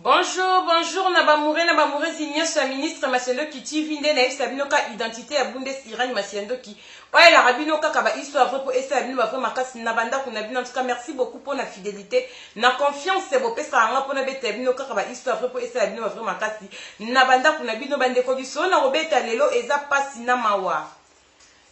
Bonjour, bonjour na bamoure na bamourezi nyonso ya ministre Masiandoki TV. Nde nayebisa bino ka identité ya Bundes Irani Masiandoki oyo elaka bino kaka ba histoire vrai mpo esala bino ba vrai makasi na bandako na bino. En tout cas, merci beaucoup mpo na fidélité na confiance bopesaka nga mpona betela bino kaka ba histoire vrai mpo esala bino ba vrai makasi na bandako na bino. Bandeko, lisolo na kobeta lelo eza pasi na mawa,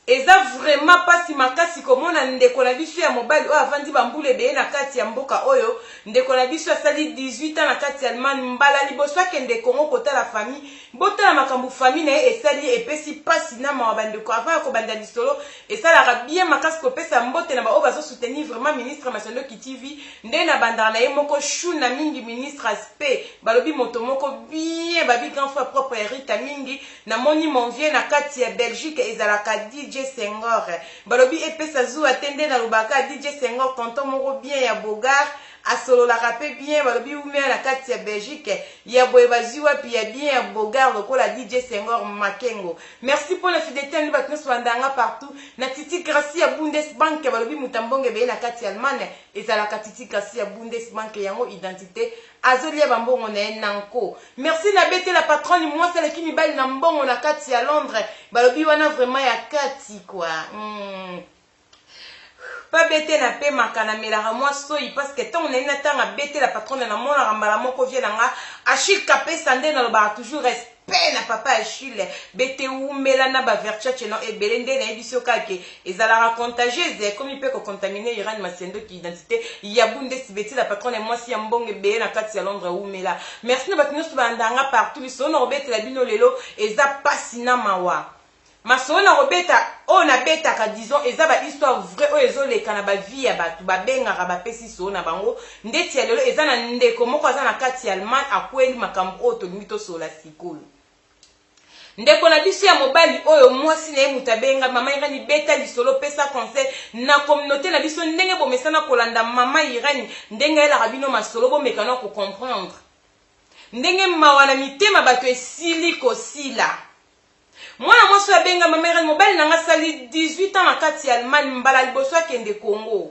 eza vraiment mpasi makasi komona ndeko na biso ya mobali oyo avandi bambula ebele na kati ya mboka oyo. Ndeko na biso asali 18 ans na kati ya Allemagne. Mbala liboso akende Kongo kotala famille, botala makambo famille na ye esali ye, epesi mpasi na mawa. Bandeko, avant ya kobanda lisolo, esalaka bien makasi kopesa mbote na baoyo bazosoutenir vraiment ministre Masiandoki TV. Nde na bandaka na ye moko shuna mingi, ministre Aspe, balobi moto moko bien, babi grand frère propre ya Rita mingi. Namoni mon vieux na kati ya Belgique, ezalaka DJ Senghor, balobi epesa zuwa te. Nde nalobaka DJ Senghor, tonton moko bien ya bogar, asololaka mpe bien. Balobi umea na kati ya Belgique ya boye, bazwi wapi ya bien ya bogar lokola DJ Senghor Makengo? Merci mpona fidélité nde bato nyonso bandanga partout na Titi Gracie ya Bundesbank. Balobi moto ya mbongo ebele na kati ya Allemagne ezalaka Titi Gracie ya Bundesbank, yango identité, azolia bambongo na ye nanko. Merci na betela patronne, mwasi aleki mibali na mbongo na kati ya Londres, balobi wana vraiment ya kati kua. Pa bete napemaka, namelaka mwa soi parce que ntongo naye natanga betela patronne, namonaka mbala moko vie na nga Achille Kapesa. Nde nalobaka toujours respect na papa Achille bete, wumela na baverchache no ebele. Nde nayebi so kake ezalaka contagieuse, ekomi mpe kocontaminer Irani Masiandoki, identité ya Bundes beti la patronne, mwasi ya mbongo ebele na kati ya Londres, wumela. Merci na bato nyonso balandanga partout. Lisolo na kobetela bino lelo eza pasi na mawa. Masolo na kobeta oyo nabetaka, disons, eza bahistoire vrai oyo ezoleka na bavie ya bato babengaka, bapesi solo na bango. Ndeti ya lelo eza na ndeko moko aza na kati ya Allemagne, akweli makambo oyo tolingi tosolola sikoyo. Ndeko na biso ya mobali oyo, mwasi na ye moto abenga: "Mama Irani, beta lisolo, pesa conseil na communauté na biso." Ndenge bomesana kolanda mama Irani, ndenge ayelaka bino masolo, bomeka na kocomprendre ndenge mawa na mitema bato esili kosila. Mwana mwasi oyo abenga: "Mama Irani, mobali na nga asali 18 ans na kati ya Allemagne. Mbala liboso akende Congo,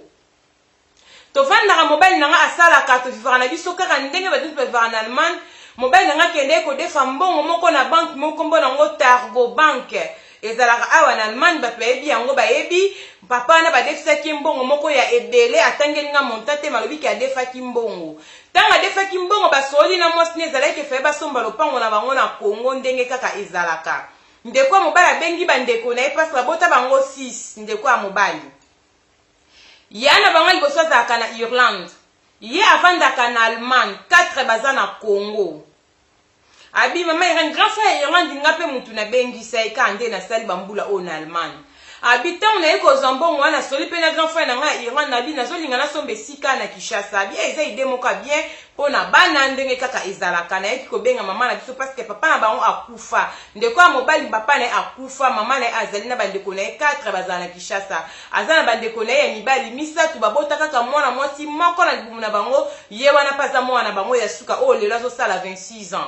tovandaka, mobali na nga asalaka, tovivaka na biso kaka ndenge bato nyonso bavivaka na Allemagne. Mobali na nga akendeki kodefa mbongo moko na banke moko, nkombo nango Targo Bank, ezalaka awa na Allemagne, bato bayebi yango, bayebi papa wana. Badefisaki ye mbongo moko ya ebele, atangeli nga montant te, malobiki adefaki mbongo. Ntango adefaki mbongo, basoli na mwasi ne, ezalaki efaye basomba lopango na bango na Kongo ndenge kaka ezalaka. Ndeko ya mobali abengi bandeko na ye mpasi, babota bango 6. Ndeko ya mobali ya na bango liboso azalaka na Irlande, ye avandaka na Allemagne, 4 baza na Congo. Abi: 'Mama Irene, grand frère ya Irlande, nga mpe mutu nabengisa ye kaka nde nasali bambula oyo na Allemagne. Abi ntango naye kozwa mbongo wana, nasoli mpe na grand frère na ngai ya Irlande, nabi nazolinga nasomba esika na Kinshasa. Abi eza idée moko ya bien mpo na bana ndenge kaka ezalaka. Nayeki kobenga mama na biso parce que papa na bango akufa. Ndeko ya mobali, papa na ye akufa, mama na ye azali na bandeko na ye 4, bazala na Kinshasa. Aza na bandeko na ye ya mibali misato, babota kaka mwana mwasi moko na libumu na bango. Ye wana mpe aza mwana na bango ya suka oyo lelo azosala 26 ans,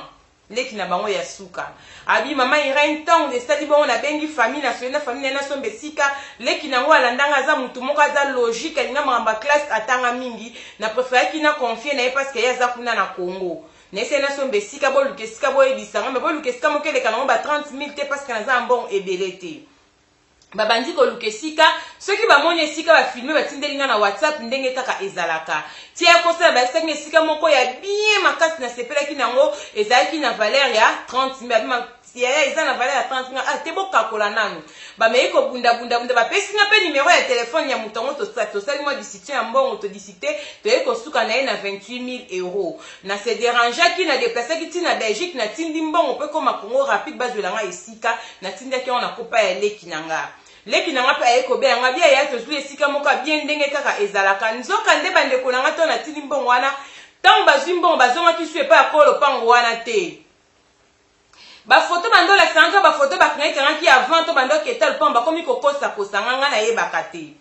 leki na bango ya suka. Abi: 'Mama Irene, ntango esali bongo, nabengi famille, nasoli na famille na ye, nasomba esika. Leki nango alandanga, aza motu moko aza logique, alinga makambo ya classe, atanga mingi. Na préféraki na confier na ye parce que ye aza kuna na Congo. Naesali nasomba esika, boluka esika, boyebisanga, me boluka esika moko eleka nango ba 30 000 te parce que naza na mbongo ebele te.' Babandi koluka esika. Soki bamoni esika, bafilmer, batindeli nga na WhatsApp. Ndenge kaka ezalaka, tia kosala, bayebisaki esika moko ya bien makasi, nasepelaki nango, ezalaki na valeur ya 30 000. Yaya, eza na valeur ya 30 nga. Ah te, bokakola nanu. Bamei kobundabundabunda, bapesi nga mpe numero ya telefone ya moto yango. Tosali mwa discussion ya mbongo, todiscuter, toyei kosuka na ye na 28 000 euro. Na se dérangeaki, na déplaçaki ntina Belgique, natindi mbongo mpe koma Congo rapide, bazwela nga esika. Natindaki yango na kopa ya leki na nga. Leki na nga mpe aye kobenga nga bia ya tozwi esika moko ya bien ndenge kaka ezalaka. Nzoka nde bandeko na nga, to natindi mbongo wana, ntango bazwi mbongo, bazongaki su epai ya kolo lopango wana te. Bafoto bando olakisanga, bafoto bakangaki avant to bando oketa lopango, bakomi kokosakosa nga. Nga nayebaka te.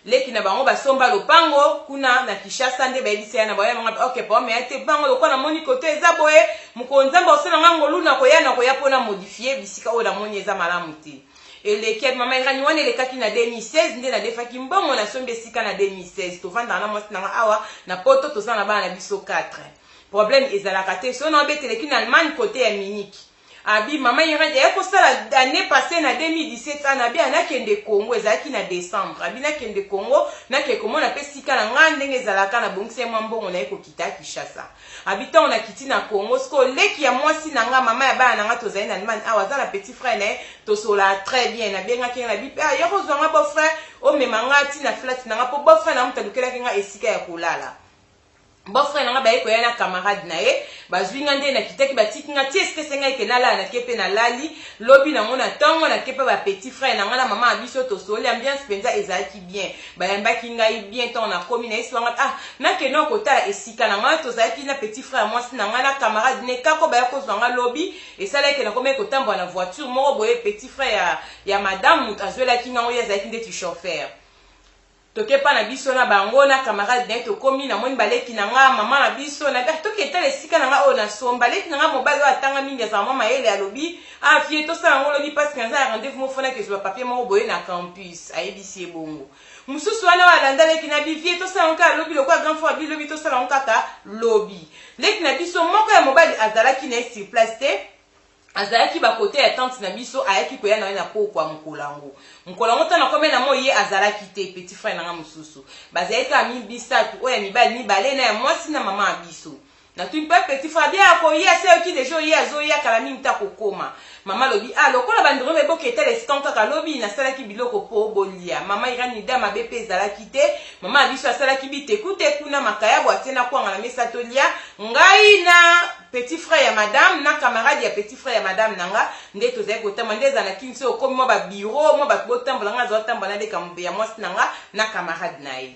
Leki na bango basomba lopango kuna na Kinshasa. Nde bayebisi ya na bango yanga: 'Ok, paomeya te bango lokola namoni koto eza boye. Mokolo Nzambe osala nga ngolu, na koya mpona modifier bisika oyo namoni eza malamu te.' Eleki, mama Irani, wana elekaki na 2016. Nde nadefaki mbongo, nasombi esika na 2016. Tovandaka na mwasi nanga awa na Poto, toza na bana na biso 4. Problème ezalaka te. Soki naobeteleki na Allemagne kote ya Munich. Abi mama Irène eya kosala année passée na 2017 ana abi anakende Congo, ezalaki na décembre. Abi nakende Congo, nake komona mpe sika na nga ndenge ezalaka, nabongisi ye mwa mbongo naye kokita Kinshasa. Abi ntango nakiti na Congo, sikoyo leki ya mwasi na nga, mama ya bana na nga, tozali na Allemagne awa, aza na petit frère na ye, tosolaka très bien. Nabengaki nga na bi ah, yo kozwa nga beau frère, omema nga ntina flat na nga, mpo beau frère na moto alukelaki nga esika ya kolala. Beau frère na nga baye koya na camarade na ye, bazwi nga nde nakitaki, batiki nga ti esika esengai ke nalala. Nake mpe nalali. Lobi nango na ntongo nake mpe bapetit frère na nga na mama ya biso, tosoli, ambiance mpenza ezalaki bien, bayambaki ngai bien. Ntongo nakomi, nayesi wanga ah, nakende kotala esika na ngai. Tozalaki na petit frère mwasi na ngai na camarade ne kako baya kozwa nga lobi. Esalaki nakomaki kotambola na voiture moko boye, petit frère ya madame moto azwelaki ngango, ye azalaki ndeti chauffeur. Toke mpa na biso na bango na camarade na ye. Tokomi, namoni baleki na nga, mama na biso na toke etala esika na nga oyo nasomba. Leki na nga mobali oyo atanga mingi, azala mwa mayele, alobi: "Ah fie, tosala yango lobi, parce que naza ya rendez-vous moko, fonaki ezwa papier moko boye na campus." Ayebisi ye bongo. Mosusu wana oyo alanda leki na bivie: "Tosala yango kaka lobi, lokola grand frère abi lobi, tosala yango kaka lobi." Leki na biso moko ya mobali azalaki na ye sur place te, azalaki bakote ya tante na biso, ayaki koya na ye na pokwa mokolo yango. Mokolo yango ntango nakomi na moi, ye azalaki te. Petit frère na nga mosusu, bazalaki kaka misato, oyo ya mibali mibale na ya mwasi na mama ya biso. Natuni mpe petit frère bia akoya se oyoki deja oye azoya kala mingi ta kokoma. Mama alobi: "Ah, lokola bandeko beboka etala esika kaka lobi, nasalaki biloko mpo bolia." Mama Irani da mabe mpe ezalaki te. Mama ya biso asalaki biteku te kuna, makayabo atie na kwanga na mesa, tolia ngai na petit frère ya madame na camarade ya petit frère ya madame na nga. Nde tozali kotambola, nde ezala na kini so okomi mwa babiro mwa bato botambola, nga azotambola na leka ya mwasi na nga na camarade na ye.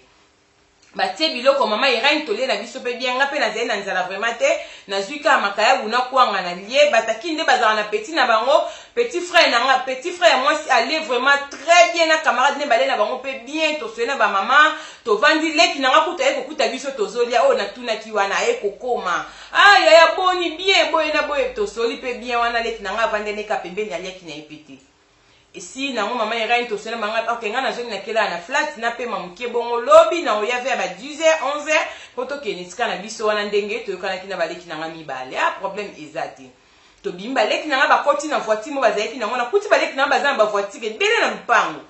Batie biloko, mama Irani, tolie na biso mpe bien. Nga mpe nazali na nzala vraiment te, nazwi kaka makayabu na kwanga na lie. Bataki nde bazalaka na petit na bango, petit frère na nga, petit frère ya mwasi alie vraiment très bien na camarade nde balie na bango mpe bien. Tosoye na bamama, tovandi. Leki na nga kuta aye kokuta biso tozolia. Oyo natunaki wana aye kokoma: "Ah yaya, boni bien?" Boye na boye, tosoli mpe bien wana. Leki na nga avandeli pembeni, aliaki na ye pe te. Esi nango mama Irene, tosala manga. Ok, ngai nazongi, nakela na flat, napema moke. Bongo lobi na oya vers ba 10 h 11 h mpo tokende esika na biso wana ndenge toyokanaki na baleki na nga mibale. Ah, problème eza te. Tobimi, baleki na nga bakoti na voiture mo bazalaki nango. Nakuti baleki na nga baza na bavoiture ebele na lupango.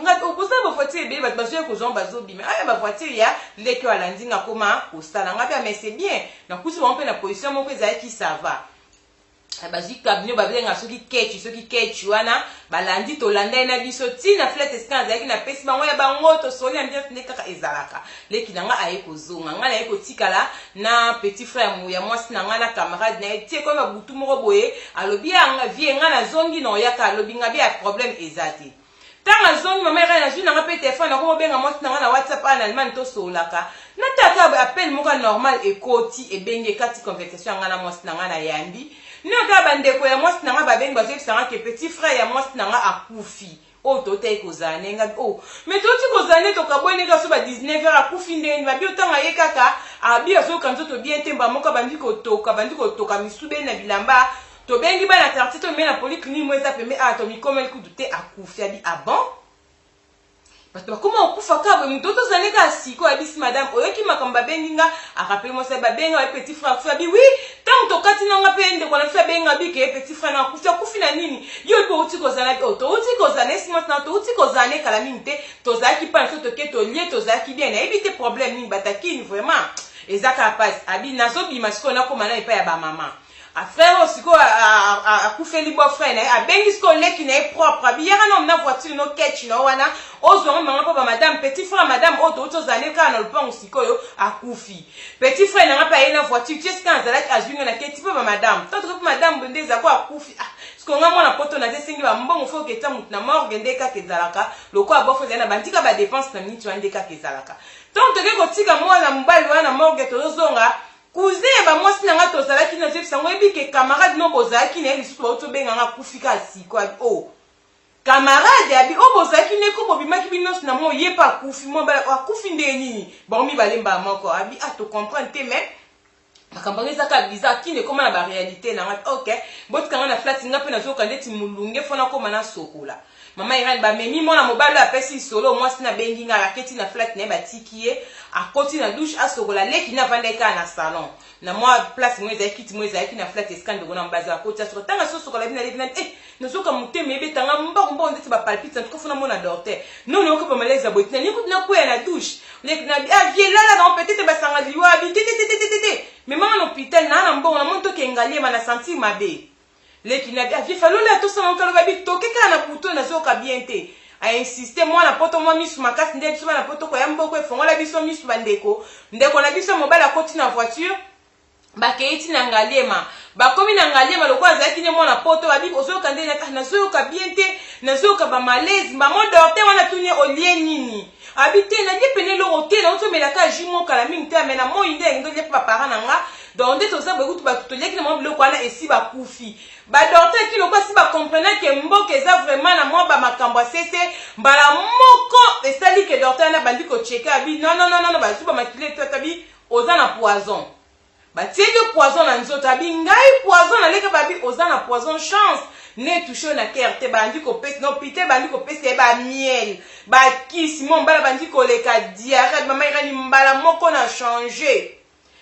Nga okozala bavoiture ebele, bato bazoya kozwa, bazobima. Aya bavoiture ya leki oyo alandi nga koma kosala nga mpe. Mais c'est bien, nakuti bango mpe na position moko ezalaki ça va. Bazwi camion babenga soki ketch, soki ketch wana, balandi. Tolanda ye na biso ntina flat esika azalaki, napesi bango ya bango, tosoli, ambiance nde kaka ezalaka. Leki na nga aye kozonga, ngai naye kotikala na petit frère ya mwasi na ngai na camarade na ye. Tie komi babutu moko boye, alobi yanga: "Vie, ngai nazongi na oyaka." Alobi nga bi ya problème eza te. Ntango azongi, mama Irene, nazwi nanga mpe telefone, nakomobenga mwasi na nga na WhatsApp awa na Allemagne, tosololaka. Nataka appel moko normal ekoti, ebengi, ekati conversation ya nga na mwasi na nga. Nayambi nino kaka bandeko ya mwasi na nga babengi, bazoyebisanga ke petit frère ya mwasi na nga akufi. Oyo totali kozala ndenge ngabi o mais toti kozala nde tokabwani kaka so ba 19 heures, akufi ndenge babi. Otanga ye kaka abi azoyoka nzoto bien te, mba moko abandi kotoka, bandi kotoka misubeli na bilamba. Tobengi bana quartier, tomemi na polyclinique mo eza pembe awa, tomikomeli kutu te, akufi. Abi: "Ah bon, bato bakoma kokufa kaka boye?" Moto tozali kaka sikoyo ayebisi madame: "Oyoki makambo babengi nga?" Arappeler mwasi: "Babenga ba petit frère akufi." Abi: "Oui, ntango tokati nanga mpe ndeko na biso abenga bi ke petit frère na akufi. Akufi na nini? Yo mpe outi kozala o touti kozala esi mwasi na touti kozala ne kala mingi te, tozalaki mpa na biso, toke tolie, tozalaki bien, nayebi te problème nini." Batakini vraiment eza kaka pasi. Abi nazobima sikoyo, nakóma na epai ya bamama. Frère oyo sikoyo akufeli beau frère na ye, abengi sikoyo leki na ye propre, abi: "Yaka na na voiture no ketch na wana, ozwanga manga mpo bamadame, petit frère madame oyo touti ozala ne kaka na lopango sikoyo akufi." Petit frère nanga mpe aye na voiture tie esika nazalaki, azwi nga na keti mpo bamadame to tokoki mpe madame nde ezako akufi. Ah, sikoyo nga mwana poto naza, esengi bambongo, fo oketa motu na morgue. Nde kaka ezalaka lokola bofo ezali na bandika badépenses na miniti wana, nde kaka ezalaka. Ntango toke kotika mwana mobali wana na morgue, tozozonga, cousin ya bamwasi na nga tozalaki na zoyebisa ngo: "Oyebi ke camarade no bozalaki na ye lisusu, bauti obenganga, akufi kaka siko." Abi: "O oh, camarade?" Abi: "Oyo bozalaki neko, bobimaki bino nyonso na mo, ye mpe akufi." Mo akufi ndenge nini? Bango mibale mbala moko. Abi: "Ah, tocomprendre te." Mais Makambo yango eza kaka bizarre. Kini ekoma na ba réalité na nga. Ok, botika nga na flat, nga mpe nazoyoka ndeti molunge, fo nakoma nasokola. Mama Irene, bamemi mwana mobali oyo apesi lisolo. Mwasi nabengi nga, aketi na flat na ye, batiki ye, akoti na douche, asokola. Leki na avandaki kaka na salon, na mwa place mo ezalaki, kiti mo ezalaki na flat esika ndeko na mbaza. Akoti, asokola. Ntango asosokola, bina leki na eh, nazoka motema ebetanga mbangu mbangu ndeti bapalpite. En tout cas, fo namona docteur. Non, nayoka bamalaise boye tina nini, kutu nakweya na douche. Leki na ah, vie lala nango, peut-être basanga liwa bi te te te te te te. Memanga na hôpital, naa na mbongo, namoni toke Ngaliema, na sentir mabe. Leki na ah, vie falola tosala nkalo babi toke kaka na butu, nazoyoka bien te. Ainsiste mwana poto, mwa misu makasi nde biso bana poto koya mboko efongola biso misu. Bandeko, ndeko na biso mobali akoti na voiture, bakei ti na Ngaliema. Bakomi na Ngaliema, lokola azalaki nde mwana poto, babi ozoyoka nde nazoyoka bien te, nazoyoka bamalaise. Bamo docteur wana tuni: olie nini? Abi te, nalie pene eloko te, nauti omelaka jus mokala mingi te, me na moi nde yangi ndolia mpe baparent na nga. Donc nde toza boye, kutu bato toliaki na mwa biloko wana esi bakufi. Badocteur ki lokola si bacomprendre ke mboka eza vraiment na mwa bamakambo ya sese, mbala moko esali ke docteur wana bandi kochecker. Abi non, non, non, non, bazwi bamakili eto, abi oza na poison, batieli yo poison na nzoto. Abi ngai poison naleka? Babi oza na poison, chance ne touche na cœur te. Bandi kopesa na hôpital, bandi kopesa ye bamiel, bakisi mo mbala, bandi koleka diarrhée. Mama Irani, mbala moko na change,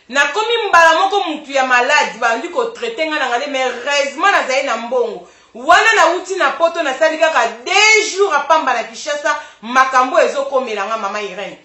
nakomi mbala moko mutu ya maladi. Bandi kotraiter ngai na ngai, mais heureusement nazali na mbongo wana, nauti na poto, nasali kaka 2 jours apamba na Kinshasa. Makambo ezokomela nga, mama Irene,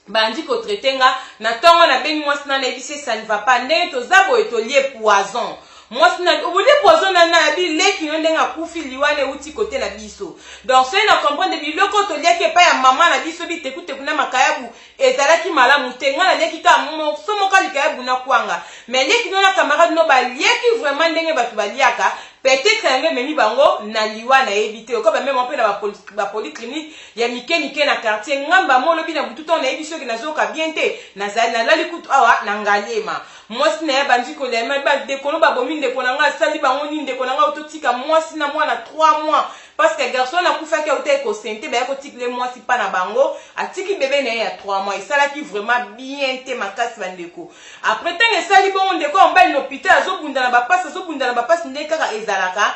bandi kotraiter nga na ntongo. Nabengi mwasi na, nayebisi: ça ne va pas, ndenge toza boye, tolie poison. Mwasi na obolie poison na nayebi leki yo ndenge akufi, liwana euti kote na biso. Donc soki na comprendre, biloko toliaki epai ya mama na biso, bitekuteku na makayabu, ezalaki malamu te. Ngai naliaki kaka morceau moko ya likayabu na kwanga, mais leki no na camarade no baliaki vraiment ndenge bato baliaka. Peut-être yango ememi bango na liwa, nayebi te. Okoba mema mpe na bapolyclinique ya mike mike na quartier ngamba. Mo olobi na butu, ntango nayebi soki nazoyoka bien te, nalali kutu awa na Ngaliema. Mwasi na ye bandi kolema bandeko no babomi ndeko na ngai, asali bango nini? Ndeko na ngai ototika mwasi na mwana 3 mois, parce que garçon akufaki, auta ekosente, baya kotikile mwasi mpa na bango, atiki bebe na ye ya 3 mois. Esalaki vraiment bien te makasi, bandeko. Après, ntango esali bongo, ndeko ya mobali na hôpital azobunda na bapasi, azobunda na bapasi nde kaka ezalaka.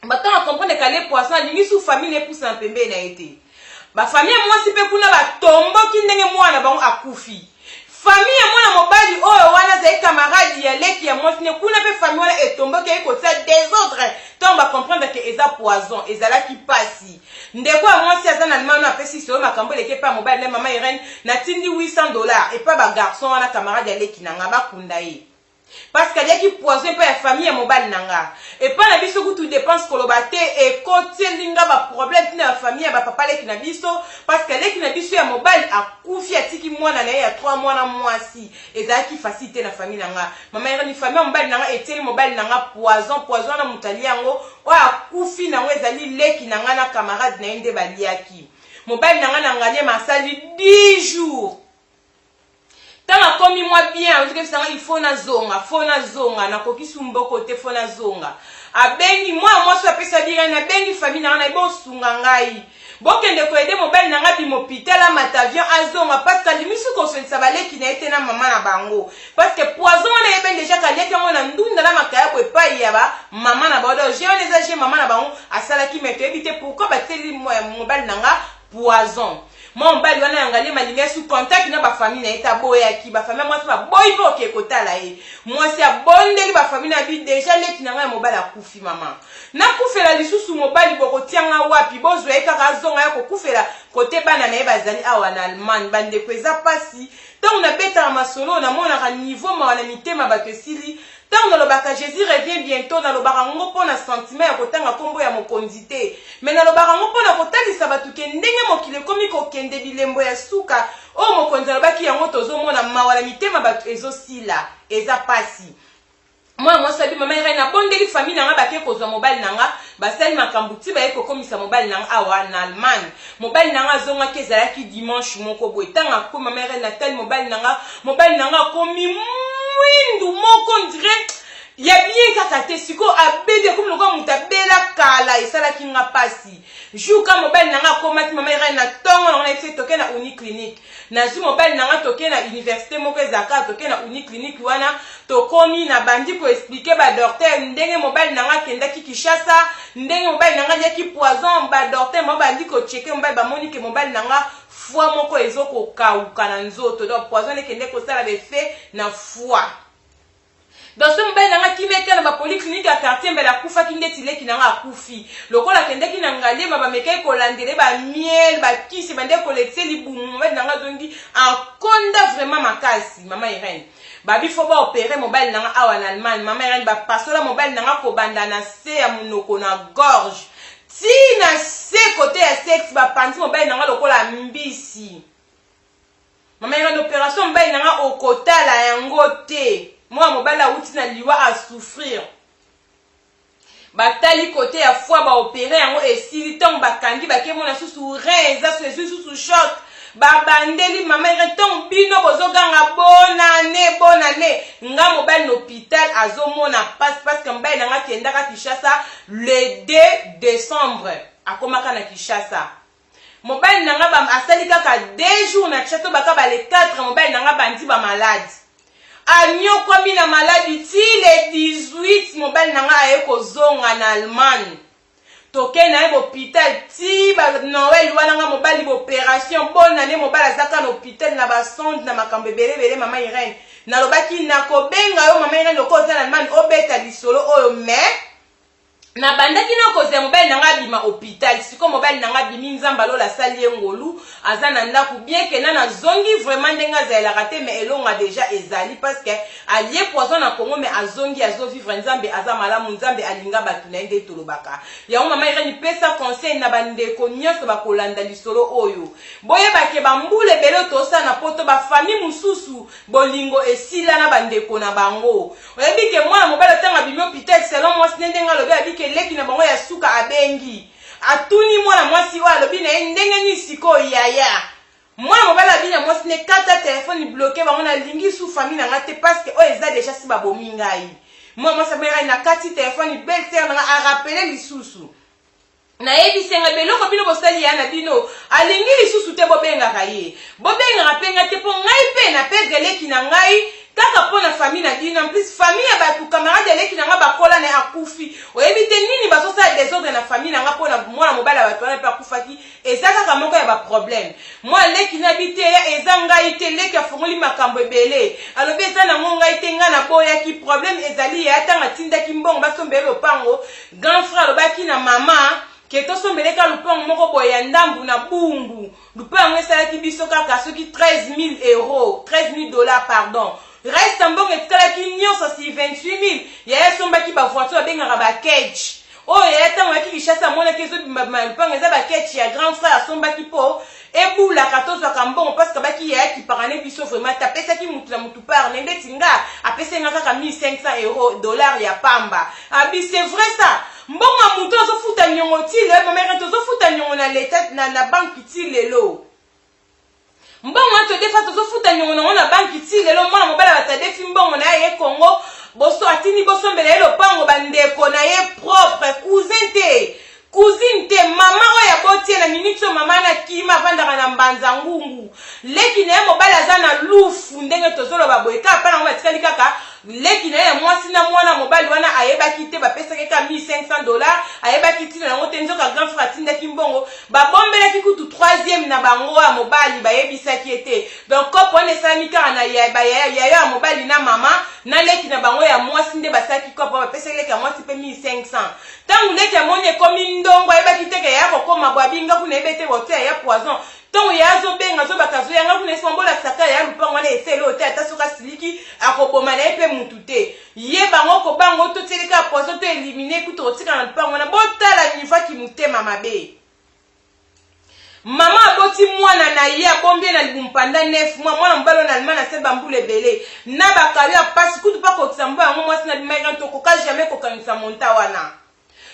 Batango comprendre kale poison, alingi su famille epusa na pembeni na ye te. Bafamille ya mwasi mpe kuna batomboki ndenge mwana bango akufi. Famille ya mwana mobali oyo wana azali camarade ya leki ya mwasi ne kuna mpe, famille wana etomboki, ayi kotia désordre. Ntango bacomprendre ke eza poison, ezalaki mpasi. Ndeko ya mwasi aza na Allemagne, apesi solo makambo eleki epa mobali na. Mama Irene, natindi 800 $ epa bagarçon wana, camarade ya leki na nga, bakunda ye parce que aliaki poison epai ya famille ya mobali na nga. Epai na biso kutu dépense koloba te, ekotieli nga baproblème ntina ya famille ya bapapa leki na biso, parce que leki na biso ya mobali akufi, atiki mwana na ye ya 3 mwana mwasi. Ezalaki facile te na famille na nga. Mama Irani, famille ya mobali na nga etieli mobali na nga poison. Poison wana, moto alia yango, oyo akufi nango ezali leki na nga na camarade na ye nde baliaki. Mobali na nga na Ngaliema asali 10 jours. Ntango akomi mwa bien, azokebisanga: il faut nazonga, faut nazonga, nakoki su mboko te, faut nazonga. Abengi mwana mwasi, apesa birani, abengi famille na nga na bosunga ngai, bokende koaider mobali na ngai bima hôpital, amata avion, azonga, parce que alimisi kosolisa baleki na ye te na mama na bango, parce que poison wana eyebeni déjà kaliaki yango na ndunda na makayabo epai ya bamama na bango. Donc jeu wana eza jeu mama na bango asalaki, mais toyebi te pourquoi batieli mobali na nga poison. Mwa mobali wana ya Ngaliema alingi su contact na bafamille na ye te, aboyaki. Bafamille mwasi baboyi mpe oke kotala ye. Mwasi abondeli bafamille na bi: déjà leki na ngai ya mobali akufi, mama nakufela lisusu mobali, bokotianga wapi? Bozwa ye kaka, azonga ya kokufela kote bana na ye bazali awa na Allemagne. Bandeko, eza mpasi. Ntango nabetaka masolo, namonaka niveau mawa na mitema bato esili. Ntango nalobaka "Jésus revient bientôt", nalobaka ngo mpo na sentiment ya kotanga nkombo ya mokonzi te, mais nalobaka ngo mpo na kotalisa bato ke ndenge mokili ekomi kokende, bilembo ya suka oyo mokonzi alobaki yango tozomona. Mawa na mitema bato ezosila, eza pasi. Mwana mwasi abi: mama Irene, nabondeli famille na nga, bake kozwa mobali na nga, basali makambo ti baye kokomisa mobali na nga awa na Allemagne. Mobali na nga azongaki, ezalaki dimanche moko boye. Ntango akomi, mama Irene, natali mobali na nga, mobali na nga akomi mwindu moko, on dirait Ya bien kaka te sikoyo abebi akomi lokola moto abela kala esalaki nga pasi jour ka mobali na nga akomaki mama Irène na tongo nango nayebisi ye toke na uni clinique nazwi mobali na nga toke na université moko ezalaka toke na uni clinique wana tokomi na bandi ko expliquer ba docteur ndenge mobali na nga akendaki Kinshasa ndenge mobali na nga aliaki poison ba docteur ma bandi ko checker mobali bamoni ke mobali na nga foie moko ezo kokauka na nzoto donc poison ekende kosala ba effet na foie. Donc soki mobali na nga akimi ete na ba polyclinique ya quartier mbele akufaki ndeti leki na nga akufi. Lokola akendaki na Ngaliema bamekaki kolandela ye ba miel, ba kisi ebandaki kolekisa ye libumu mobali na nga azongi akonda vraiment makasi mama Irène. Babi faut ba operer mobali na nga awa na Allemagne. Mama Irène bapasola mobali na nga kobanda na se ya munoko na gorge ti na se cote ya sexe bapanzi mobali na nga lokola mbisi. Mama Irène operation mobali na nga okotala yango te mwana mobali awuti na liwa a souffrir batali kote ya foi ba opere yango esili ntango bakangi bake mona susu rein eza so ezwi susu choc babandeli mama Irène ntango bino bozoganga bonane bonane nga mobali na hôpital azomona pasi parce que mobali na nga akendaka Kinshasa le 2 décembre akomaka na Kinshasa Mobali na nga ba asali kaka deux jours na Kinshasa baka ba le 4 mobali na nga bandi ba malade. Anyokwami na maladi ti le 18 mobali na nga aye kozonga na Allemagne. Toke na ye hôpital ti ba Noël wana nga mobali ba operation bonne année mobali azaka na hôpital na ba sonde na makambo ebele ebele mama Irène. Nalobaki nakobenga yo mama Irène lokola oza na Allemagne obeta lisolo oyo mais Nabandaki na kozela mobali na nga abima hopital sikoyo mobali na nga abimi nzambe ya lola asali ye ngolu aza na ndaku bien que nanu azongi vraiment ndenge azalelaka te mais elonga dejà ezali parce que alie poison na Congo mais azongi azo vivre nzambe aza malamu nzambe alinga batu na ye nde tolobaka yango mama Irène pesa conseil na ba ndeko nionso bakolanda lisolo oyo boyeba ke ba mbula ebele oyo tosala na poto ba famille mususu bolingo esila na ba ndeko na bango Oyebi ke mwana mobali tango abimi hopital selon mwasi ne ndenge alobi alobi ke leki na bango ya suka abengi atuni mwana mwasi oyo alobi na ye ndenge nini sikoyo yaya mwana mobali alobi na mwasi ne kata telefone bloque bango nalingi su famille na nga te parce que oyo eza deja si babomi ngai mwana mwasi abengaki na kati telefone belle sœur na nga arapele lisusu Nayebisi ye ngai, Beloko bino bosali yaya na bino, alingi lisusu te bobengaka ye. Bobengaka mpe ngai te, mpo ngai mpe na perdre leki na ngai kaka mpo na famille na bino. En plus famille ya batu, camarade ya leki na ngai bakola na ye akufi. Oyebi te nini bazosala desordre na famille na ngai mpo na mwana mobali ya batu wana mpe akufaki. Eza kaka moko ya ba problème. Mwa leki na bi te ya eza ngai te, leki afongoli makambo ebele. Alobi eza nango ngai te, ngai naboyaki. Problème ezali yaya tango atindaki mbongo basombela ye lopango, Grand frère alobaki na mama ke tosombele ka lupango moko boye ya ndambu na bumbu. Lupango yango esalaki biso kaka soki 13.000 euros, 13.000 dollars pardon. Reste ya mbongo etikalaki nionso sur 28.000, yaya asombaki ba voiture babengaka ba ketch. Oyo yaya tango ayaki Kinshasa amonaki ezo bima bima na lupango eza ba ketch ya grand frère asombaki po ebulaka tozwaka mbongo parce que abaki yaya akipaka ne biso vraiment te apesaki mutu na mutu part ne ndeti nga apesaki nga kaka 1500 euros dollars ya pamba abi c'est vrai ça mbongo ya mutu azofuta niongo ti lelo mama Irène tozofuta niongo na l'etat na, na banque ti lelo Mbongo wana todefa tozofuta niongo nango na banki ti lelo mwana mobali ya bato adefi mbongo na ye aye Congo boso atindi bosombela ye lopango ba ndeko na ye propre cousin te cousine te mama oyo aboti ye na minute oyo mama wana akima avandaka na mbanza ngungu leki na ye mobali aza na lufu ndenge tozoloba boye kaka pa nango batikali kaka Leki na ye ya mwasi na mwana mobali wana ayebaki te, bapesaki ye kaka 1500 dollars, ayebaki ntina na yango te, nzoka grand frère atindaki mbongo, babombelaki kutu troisième na bango ya mobali, bayebisaki ye te. Donc coop wana esalami kaka na ya, ba yaya, yaya ya mobali na mama na leki na bango ya mwasi nde basalaki coop wana, bapesaki leki ya mwasi mpe 1500. Tango leki amoni ekomi ndongo, ayebaki te ke yaya akokoma boye, abi nga kuna nayebi te botia yaya poison, Tango yaya azo benga azo baka azoya nga kuna esima bolakisa ka yaya lupango wana ese eloko te ata soki asiliki akoboma na ye pe mutu te ye bango kobanga oyo totieli kaka poison to elimine kutu okotikala na lupango wana botala niveau ya kimutema mabe mama aboti mwana na ye abombi ye na libumu panda 9 mois mwana mobali oyo na allemagne asali bambula ebele na bakalo ya pasi kutu mpo akokisa mbongo yango mwasi na bimaki tokoka jamais kokangisa monta wana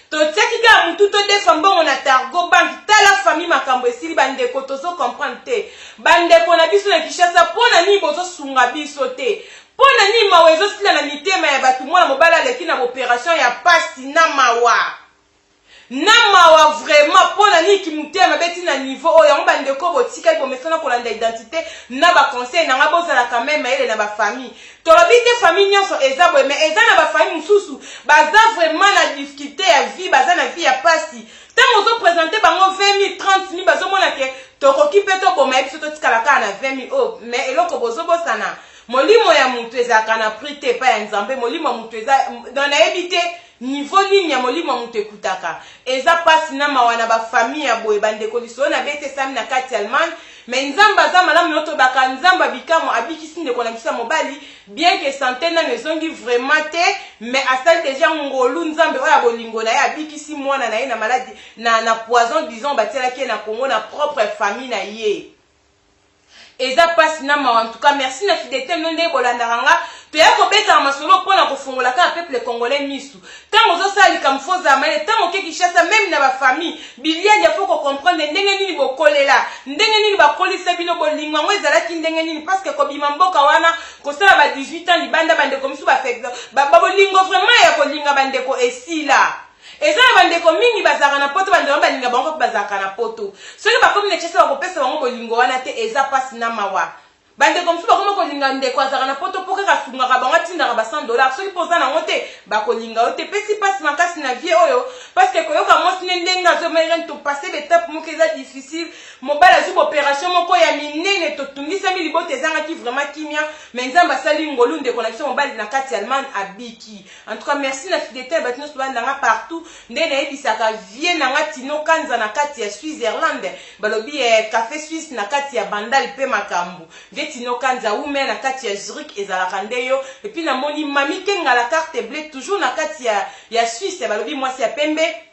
Totiaki kaka mutu to defa mbongo na targo bank tala famille makambo esili ba ndeko tozo comprendre te ba ndeko na biso na Kinshasa pona nini bozo sunga biso te pona nini mawa ezo sila na mitema ya batu mwana mobali aleki. Na mawa vraiment pona nini kimutema mabe ti na niveau oyo yango ba ndeko botikali bomesana kolanda identite na ba conseil na nga bozala quand meme mayele na ba famille tolobi te famille nionso eza boye mais eza na ba famille mususu baza vraiment na difficulte ya vie baza na vie ya pasi tango ozo presente bango 20000 30000 bazomona ke tokoki pe toboma ye biso totikala kaka na 20000 oyo mais eloko bozobosana molimo ya mutu ezalaka na prix te epai ya Nzambe molimo ya mutu eza nayebi te Niveau nini ya molimo ya mutu ekutaka? Eza pasi na mawa na ba famille ya boye ba ndeko lisolo na beti esalami na kati ya Allemagne mais nzambe aza malamu yo tobaka nzambe ya bikamwa abikisi ndeko na biso ya mobali bien que sante nanu ezongi vraiment te mais asali dejà ngolu nzambe oyo ya bolingo na ye abikisi mwana na ye na maladi na na poison disons batielaki ye na Congo na propre famille na ye. Eza pasi na mawa en tout cas merci na fidelite na bino ndenge bolandaka nga toya kobetaka masolo pona kofongola kaka peuple congolais misu tango ozosala likambo faut ozala mayele tango oke Kinshasa meme na ba famille bilialia faut ko comprendre ndenge nini bokolela ndenge nini bakolisa bino bolingo yango ezalaki ndenge nini parce que kobima mboka wana kosala ba 18 ans libanda bandeko misusu ba ba bolingo vraiment ya kolinga bandeko esila. Eza na ba ndeko mingi bazalaka na poto ba ndeko balinga bango kaka bazalaka na poto soki bakomi na Kinshasa bakopesa bango bolingo wana te eza pasi na mawa ba ndeko mosusu bakoma kolinga ndeko azalaka na poto po kaka asungaka bango atindaka ba 100 dollars soki po oza nango te bakolinga yo te epesi pasi makasi na vie oyo parce que koyoka mwasi ne ndenge azo mairene to passe ba etape moko eza difficile mobali azwi ba operation moko ya minene totungisami libota ezangaki vraiment kimia mais Nzambe asali ngolu ndeko na biso mobali na kati ya Allemagne abiki. En tout cas merci na fidelite ya batu nionso balanda nga partout nde nayebisaka vieux na nga Tino Kanza na kati ya Switzerland balobi eh, cafe suisse na kati ya Bandal pe makambu vieux Tino Kanza wumela na kati ya Zurich ezalaka nde yo et puis namoni Mami Kenga la carte bleue toujours na kati ya ya Suisse balobi mwasi ya pembe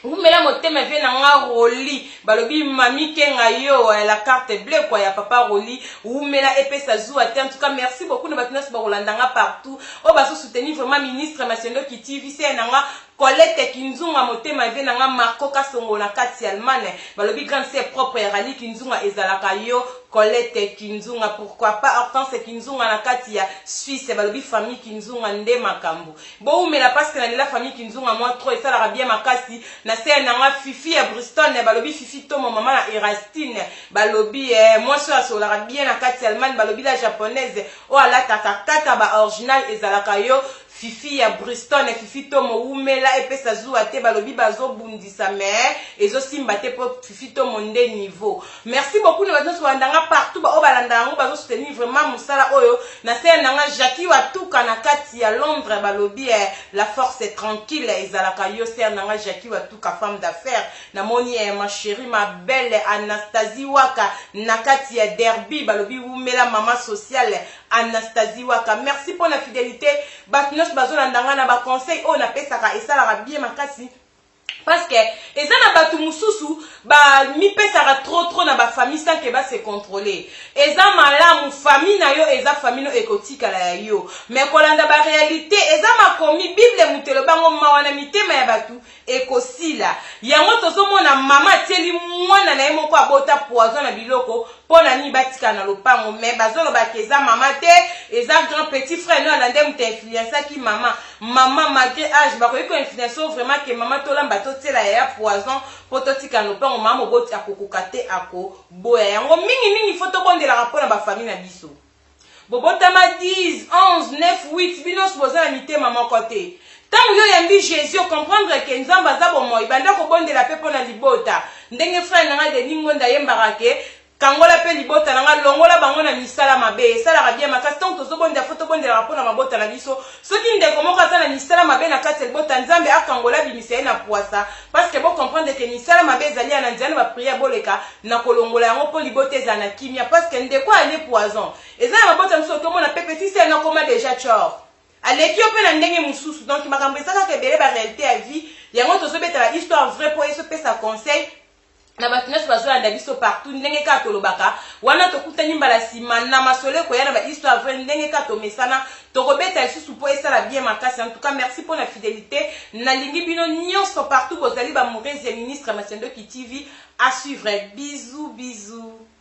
Wumela motema vie na nga Rolly balobi mami kenga yo eh, la carte bleue quoi ya papa Rolly wumela epesa zuwa te en tout cas merci beaucoup na bato nyonso bakolanda nga partout oyo bazo soutenir vraiment ministre Masendoki TV se na nga Colette Kinzunga motema vie na nga Marco Kasongo na kati ya Allemagne balobi grande sœur propre ya Rally Kinzunga ezalaka yo Colette Kinzunga pourquoi pas Hortense Kinzunga na kati ya Suisse balobi famille Kinzunga nde makambo Bowumela parce que na lela famille Kinzunga moi trop esalaka bien makasi na sœur na nga Fifi ya Bristol balobi Fifi Tomo maman na Erastine balobi eh, mwasi oyo asololaka bien na kati ya Allemagne balobi la japonaise oyo alataka kaka ba original ezalaka yo Fifi ya Bristol Fifi Tomo wumela epesa zuwa te balobi bazobundisa mais ezosimba te po Fifi Tomo nde niveau. Merci beaucoup na bato nyonso balanda nga partout ba oyo balanda yango bazo soutenir vraiment mosala oyo na sœur na nga Jackie Watuka na kati ya Londres balobi eh, la force est tranquille ezalaka yo sœur na nga Jackie Watuka femme d'affaires namoni eh, ma chérie ma belle Anastasie Waka na kati ya Derby balobi wumela mama sociale Anastasie Waka merci pour la fidélité bato nyonso bazolanda nga na ba conseil oyo napesaka esalaka bien makasi Parce que eza na batu mususu ba mipesaka trop trop na ba famille sans que ba se controler. Eza malamu famille na yo eza famille no ekotikala ya yo. Mais kolanda ba realite eza makomi bible mutu eloba ngo mawa na mitema ya batu ekosila. Yango tozomona mama atieli mwana na ye moko abota poison na biloko pona nini batikala na lopango mais bazoloba ke eza mama te eza grand petit frère no alanda ye mutu a influencaki mama. Maman malgre age bakoki ko influence yo vraiment ke maman tolamba totiela yaya poison po totika na lopango maman moboti akokoka te ako boya yango mingi mingi faut tobondelaka pona ba famille na biso bobotama 10 11 9 8 bino nionso boza na mitema moko te tango yo oyambi Jesus o comprendre ke nzambe aza bomoi banda kobondela pe pona libota ndenge frère na nga Denis Ngonda ayembaka ke Kangola pe libota na nga, longola bango na misala mabe. Esalaka bien makasi tango tozo bondela faut tobondelaka pona mabota na biso. Soki ndeko moko aza na misala mabe na kati ya libota Nzambe akangola abimisa ye na puasa parce que bo comprendre que misala mabe ezali ya na nzela na ba prière boleka na kolongola yango po libota ezala na kimia parce que ndeko alie poison. Eza na mabota mosusu otomona pe petit sœur no akoma dejà tshor. Aleki yo pe na ndenge mosusu donc makambo eza kaka ebele ba realite ya vie yango tozo beta ba histoire vraie po eso pesa conseil na bato nyonso bazolanda biso partout ndenge kaka tolobaka wana tokutani mbala nsima na masolo ekoya na ba histoire vraie ndenge kaka tomesana tokobeta lisusu mpo esala bien makasi en tout cas merci mpo na fidélité nalingi bino nyonso partout bozali ba mourezi ya ministre Masendoki TV à suivre bisous bisous.